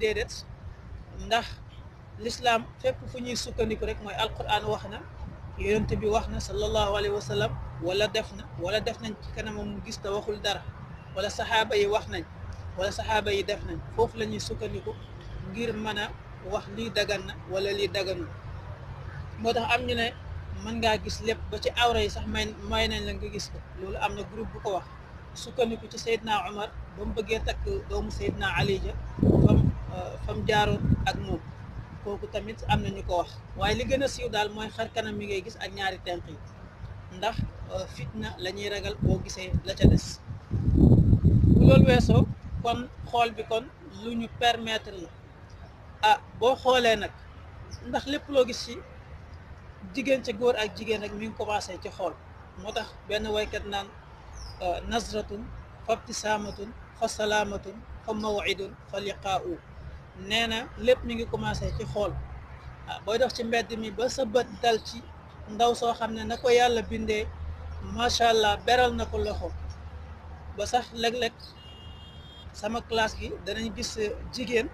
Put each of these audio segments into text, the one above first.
déedéet ndax l'islam fépp fu ñuy sukkandiku rek mooy alquran wax na yonent bi wax na sallallahu alayhi wa sallam wala def nañ ci kanamam mu gis te waxul dara wala saxaaba yi wax nañ wala saxaaba yi def nañ foofu la ñuy sukkandiku ngir mën a wax lii dagan na wala lii daganul moo tax am ñu ne mën ngaa gis lépp ba ci awra yi sax may nañ la nga gis ko loolu am na groupe bu ko wax sukkandiku ci Seydina Omar ba mu bëggee takk doomu Seydina Ali ja fam jaaroon ak moom kooku tamit am na ñu ko wax waaye li gën a siiw daal mooy xar kanam mi ngay gis ak ñaari tenq yi ndax fitna la ñuy ragal boo gisee la ca des bu loolu weesoo kon xool bi kon lu ñu permettre la boo xoolee nag ndax lépp loo gis ci jigéen ca góor ak jigéen rek mi ngi commencé ci xool moo tax benn waykat naan nazratun fa ibtisaamatun fa salaamatun fa mawidun fa liqaau nee na lépp mi ngi commencé ci xool booy dox ci mbedd mi ba sa bët dal ci ndaw soo xam ne na ko yàlla bindee macha allah beral na ko loxo ba sax léeg-léeg sama classe gi danañ gis jigéen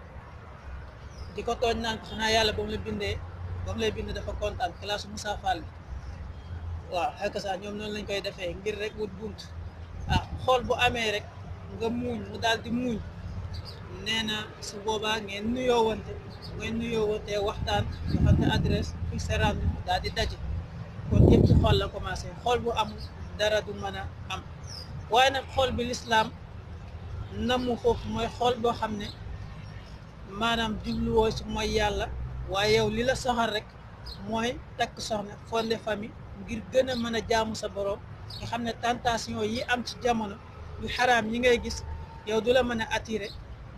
di ko tooñ naan ko xanaa yàlla ba mu la bindee ba mu lay bind dafa kontaan classe Moussa Fall bi waaw xekk sax ñoom noonu lañ koy defee ngir rek wut bunt xool bu amee rek nga muuñ mu daal di muuñ nee na su boobaa ngeen nuyoowante waxtaan joxante adresse fixé rendez-vous daal di daje kon yëpp ci xool la commencé xool bu amul dara du mën a am waaye nag xool bi lislaam namu foofu mooy xool boo xam ne maanaam jubluwoo ci mooy yàlla waaye yow li la soxal rek mooy takk soxna fondé famille ngir gën a mën a jaamu sa borom nga xam ne tentation yi am ci jamono yu xaraam yi ngay gis yow du la mën a attiré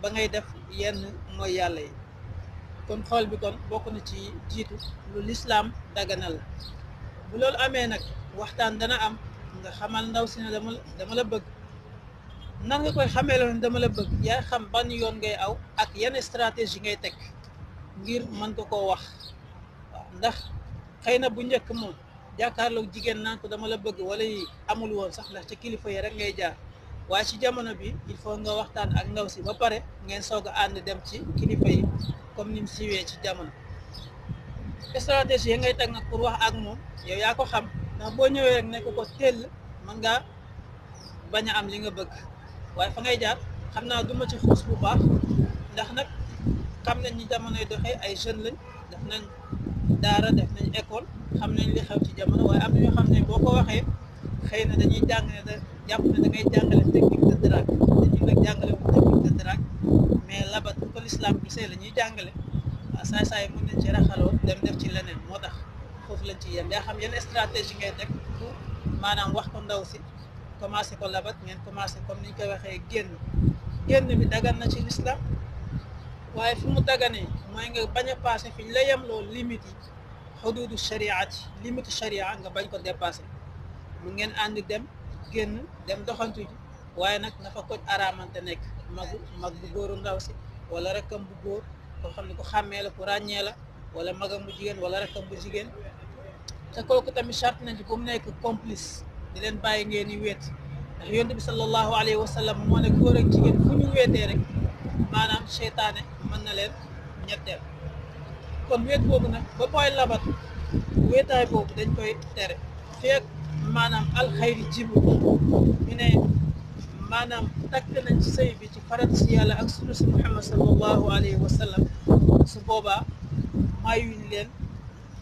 ba ngay def yenn mooy yàlla yi kon xool bi kon bokk na ci jiitu lu lislaam daganal la bu loolu amee nag waxtaan dana am nga xamal ndaw si ne dama la bëgg nan nga koy xamee la dama la bëgg yaa xam ban yoon ngay aw ak yenn stratégie ngay teg ngir mën ko koo wax waaw ndax xëy na bu njëkk moom jàkkaarloog jigéen naan ko dama la bëgg wala yi amul woon sax ndax ci kilifa yi rek ngay jaar waaye ci jamono bi il faut nga waxtaan ak ndaw si ba pare ngeen soog a ànd dem ci kilifa yi comme ni mu siiwee ci jamono stratégie yi ngay teg nag pour wax ak moom yow yaa ko xam ndax boo ñëwee rek nekk ko teel mën ngaa bañ a am li nga bëgg waaye fa ngay jaar xam naa duma ci xuus bu baax ndax nag xam nañ ñi jamonoy doxee ay jeunes lañ def nañ daara def nañ école xam nañ li xew ci jamono waaye am na ñoo xam ne boo ko waxee xëy na dañuy jàng ne jàpp ne da ngay jàngale technique de drague dañuy nag jàngale wu technique de drague mais labat bu ko l'islam gisee la ñuy jàngale saay-saay mën nañ ci raxaloo dem def ci leneen moo tax foofu lañ ci yem yaa xam yenn stratégie ngay teg pour maanaam wax ko ndaw si commencé ko labat ngeen commencé comme niñ koy waxee génn bi dagan na ci l'islam waaye fi mu daganee mooy nga bañ a passé fi ñu la yem loolu limite yi xuduudu shariati limite sharia nga bañ ko dépassé mu ngeen ànd génn dem doxantu ji waaye nag na fa koj araamante nekk mag bu góoru ndaw si wala rakkam bu góor koo xam ne ko xàmmee la ku ràññee la wala magam bu jigéen wala rakkam bu jigéen te kooku tamit charte nañ ci bu mu nekk complice di leen bàyyi ngeen di wéet ndax yonent bi sallallahu alayhi wa sallam moo ne góor ak jigéen fu ñu wéetee rek maanaam seytaane mën na leen ñetteel kon wéet boobu nag ba booy labat wéetaay boobu dañ koy tere feek maanaam alxayri jibu ñu ne maanaam takk nañ ci sëy bi ci farat si yàlla ak sunu si Muhammad sallallahu alayhi wa sallam su boobaa mayuñ leen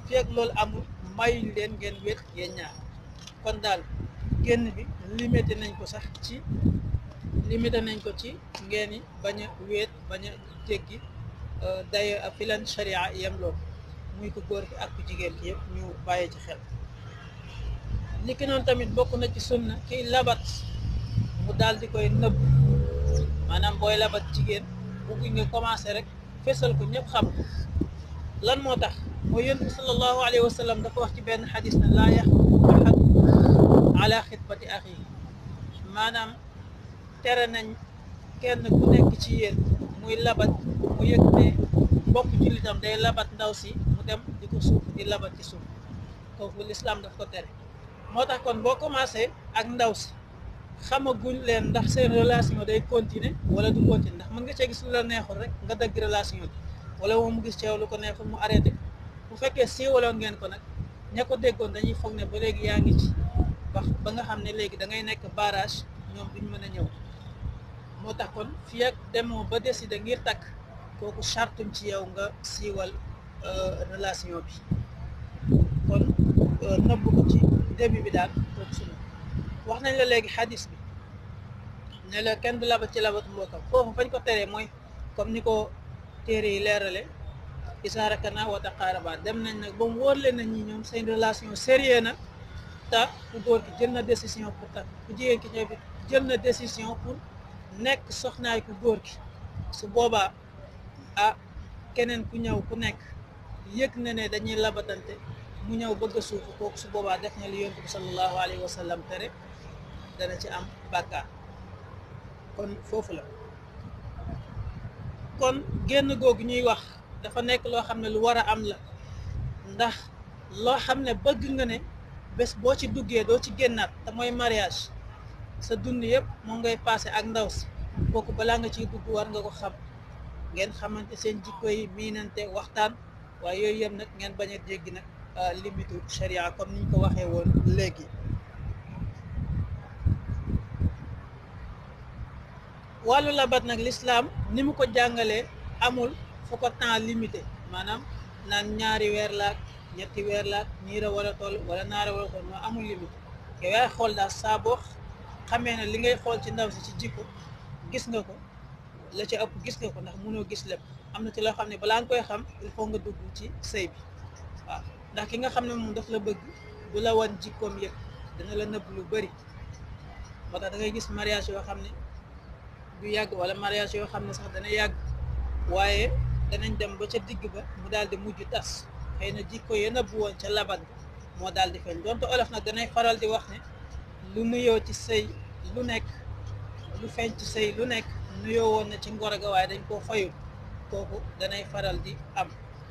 feek loolu amul mayuñ leen ngeen wéet yéen ñaar kon daal génn bi limité nañ ko ci ngeen i bañ a wéet bañ a jéggi dayo ak fi leen sharia yem loolu muy ko góor ki ak ku jigéen ki yëpp ñu bàyyi ci xel li ki noonu tamit bokk na ci sunna kiy labat mu daal di koy nëbb maanaam booy labat jigéen bugguñ nga commencé rek fesal ko ñëpp xam ko lan moo tax mooy yonent bi sallallahu alayhi wa sallam dafa wax ci benn xadis ne laa yaxtub ahad ala xitbati axi maanaam tere nañ kenn ku nekk ci yéen muy labat mu yëg ne mbokk jullitam day labat ndaw si mu dem di ko suuf di labat ci suuf kooku lislaam daf ko tere moo tax kon boo commencé ak ndaw si xamaguñ leen ndax seen relation day continuer wala du continuer, ndax mën nga cee gis lu la neexul rek nga dagg relation bi, wala moom mu gis ci yow lu ko neexul mu arrêté ko. bu fekkee siiwaloon ngeen ko nag ña ko déggoon dañuy foog ne ba léegi yaa ngi ci wax ba nga xam ne léegi da ngay nekk barrage, ñoom duñ mën a ñëw. moo tax kon fii ak demoo ba décider ngir takk, kooku chartum ci yow nga siiwal relation bi. kon nëbb ko ci début bi daal kooku sunu wax nañ la léegi xadis bi ne la kenn du labat ci labatu mbokkam. foofu fañ ko teree mooy comme ni ko téere yi leerale isaarakana wa taqaaraba, dem nañ nag ba mu wóor leen na ñi ñoom seen relation sérieux na, te ku góor ki jël na décision pour takk, ku jigéen ki ñëw jël na décision pour nekk soxnaay ku góor ki. su boobaa keneen ku ñëw ku nekk yëg na ne dañuy labatante, mu ñëw bëgg a suufu, kooku su boobaa def na li yonent bi sallallahu alayhi wa sallam tere, dana ci am bàkkaar. kon foofu la. kon génn googu ñuy wax dafa nekk loo xam ne lu war a am la, ndax loo xam ne bëgg nga ne bés boo ci duggee doo ci génnaat, te mooy mariage, sa dund yëpp moom ngay passé ak ndaw si, kooku balaa nga ciy dugg war nga ko xam, ngeen xamante seen jikko yi, miinante, waxtaan, waaye yooyu yëpp nag ngeen bañ a jéggi nag limitu sharia comme niñ ko waxee woon léegi. wàllu labat nag l'islam ni mu ko jàngalee amul fu ko temps limité, maanaam naan ñaari weer laak ñetti weer laak niira wala toll wala naara wala toll, moo amul limité. yow yaay xool daal saa boo xamee ne li ngay xool ci ndaw si ci jikko gis nga ko, la ci ëpp gis nga ko, ndax mënoo gis lépp. am na ci loo xam ne balaa nga koy xam il faut nga dugg ci sëy bi. waaw ndax ki nga xam ne moom daf la bëgg du la wan jikkoom yëpp, dana la nëbb lu bëri. moo tax da ngay gis mariage yoo xam ne du yàgg, wala mariage yoo xam ne sax dana yàgg, waaye danañ dem ba ca digg ba mu daal di mujj tas. xëy na jikko ya nëbb woon ca labat moo daal di feeñ. donte olof nag danay faral di wax ne lu nuyoo ci sëy lu nekk, lu feeñ ci sëy lu nekk nuyoo woon na ci ngoro ga, waaye dañ koo fayul. kooku danay faral di am.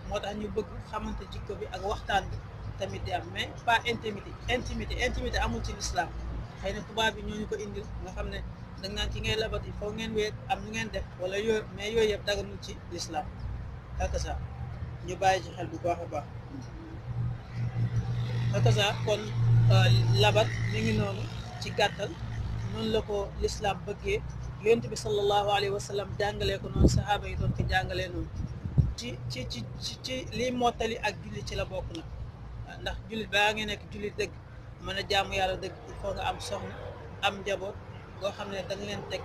moo tax ñu bëgg xamante jikko bi ak waxtaan bi tamit di am, mais pas intimité amul ci l'islam. xëy na tubaab bi ñooñu ko indil, nga xam ne danga naan ci ngay labat il faut ngeen weet am nu ngeen def wala yooyu, mais yooyu yëpp daganul ci l'islam. hakaza ñu bàyyi ci xel bu baax a baax. hakaza kon labat mi ngi noonu ci gàttal, noonu la ko l'islam bëggee, yonent bi sallallahu alayhi wa sallam jàngalee ko noonu, sahaaba yi doon ko jàngalee noonu. ci liy mottali ak jullit ci la bokk nag, ndax jullit baa ngi nekk jullit dëgg, mën a jaamu yàlla dëgg, il faut nga am soxna, am njaboot boo xam ne da nga leen teg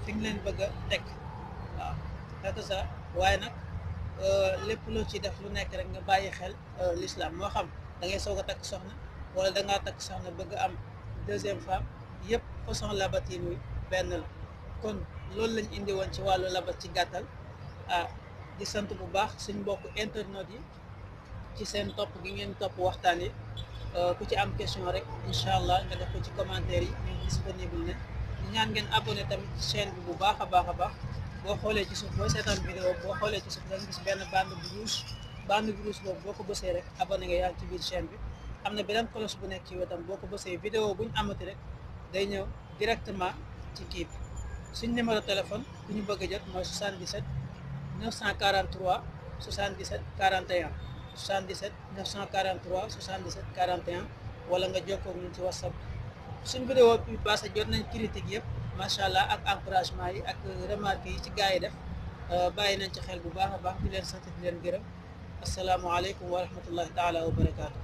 fi nga leen bëgg a teg. waaw fekk sa waaye nag lépp loo ci def lu nekk rek nga bàyyi xel l'islam. moo xam da ngay soog a takk soxna, wala da ngaa takk soxna bëgg am deuxième femme, yëpp façon labat yi nuy benn la. kon loolu lañ indi woon ci wàllu labat ci gàttal. di sant bu baax suñ mbokk internet yi ci seen topp gi ngeen topp waxtaan yi. ku ci am question rek incha allah nga def ko ci commentaire yi, ñu disponible ne. di ñaan ngeen abonné tamit ci chaîne bi bu baax a baax a baax. boo xoolee ci suuf, boo seetaan vidéo boo xoolee ci suuf da nga gis benn bande bu rouge boobu boo ko bësee rek abonné nga, yaa ngi ci biir chaîne bi. am na beneen cloche bu nekk ci wetam, boo ko bësee vidéo buñ amati rek day ñëw directement ci kii bi. suñ numéro téléphone bu ñu bëgg a jot mooy 77 943 77 41 77 943 77 41, wala nga jokkoo ak ñun ci WhatsApp. suñ vidéo bi passé jot nañ critique yëpp macha allah, ak encouragement yi ak remarque yi ci gars yi def. bàyyi nañ ci xel bu baax a baax, di leen sant di leen gërëm. asalaamualeykum wa rahmatullahi taala wa barakaatu.